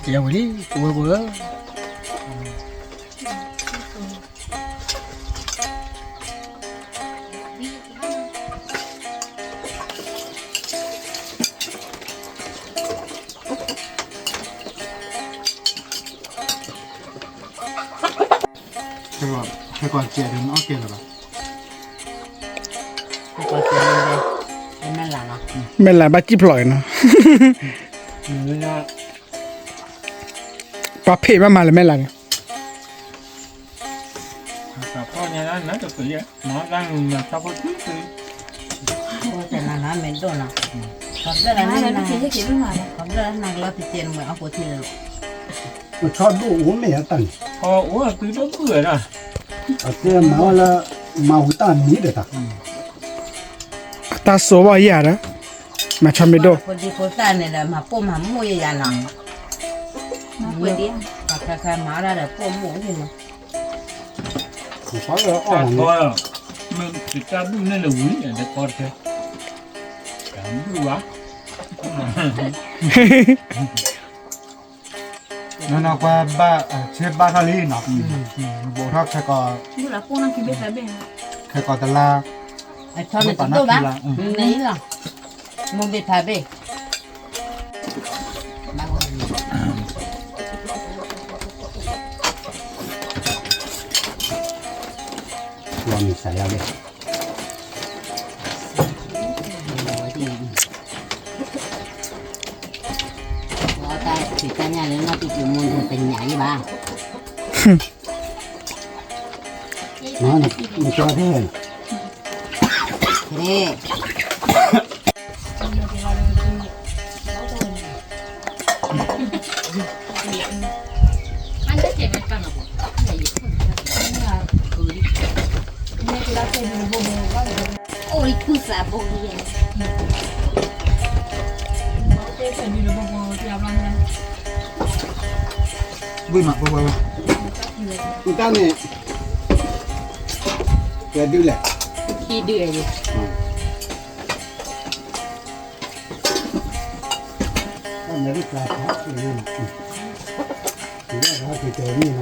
ကယဝဲလံ ပဝဲပဝဲ ခဲကီးကဲးဒီးနအီၣ်ကဲလၢၤဘၣ်, မဲာ်လၤဘၣ်စံၣ်ဖျိးအံၤနီၤ, ပှၤဖံးဘၣ်မၤလၢမဲာ်လၤန့ၣ် ဆီဒိၣ်အိၣ်မ့ၢ်အတၢ်န့ၣ်, အတဲမၤဝဲလၢ မၤဝံၤတၢ်မံၤဒီးတၢ်, အတၢ်စိဘၣ်ယၤဒီး မၤဆီမ့ၢ်ဒိၣ်, ဖိဒံဖိသၣ်န့ၣ်ဒီး မၤပိာ်မၤမိၢ်ယၤနီၤ, ပှၤခါခါမၤဒၣ်ဒီးပိာ်မိၢ်န့ၣ်နီၤ, တၢ်ထီ, မ့ၢ်တၢ်ဘုၣ်န့ၣ်လၢဝံၤန့ၣ် တၢ်ထီတခဲ, တၢ်ဘုၣ်ဘၣ် နီၢ်နီၢ်ကွၢ်ဘၣ်, ဆဲးဘၣ်ထီၣ်လံနီၤ, ဘိးထီၣ်ခဲကီး, ခဲကီးတလါ, အဆီန့ၣ်တဒိၣ်ဘၣ်, န့ၣ်လီၤ, မိၢ်ဘ့ၣ်ဖးဘ့ၣ်, လီၤမံၤစးယါဘ့ၣ် တၢ်ဖံးတၢ်ညၣ်လၢနီၢ်ပံၤပူၤမူဒိၣ်တညၣ်ယဘၣ်, နကၠီထဲ, အိၣ်လံကုသးဘိ, ဝံၣ်မးပဝဲဝဲ, တၢ်န့ၣ်, ကဲဒုလဲၣ်, ခံဒုလဲၣ်, တၢ်မဲာ်ရံၣ်ကျါ, ကဲန့ၣ်နီၤ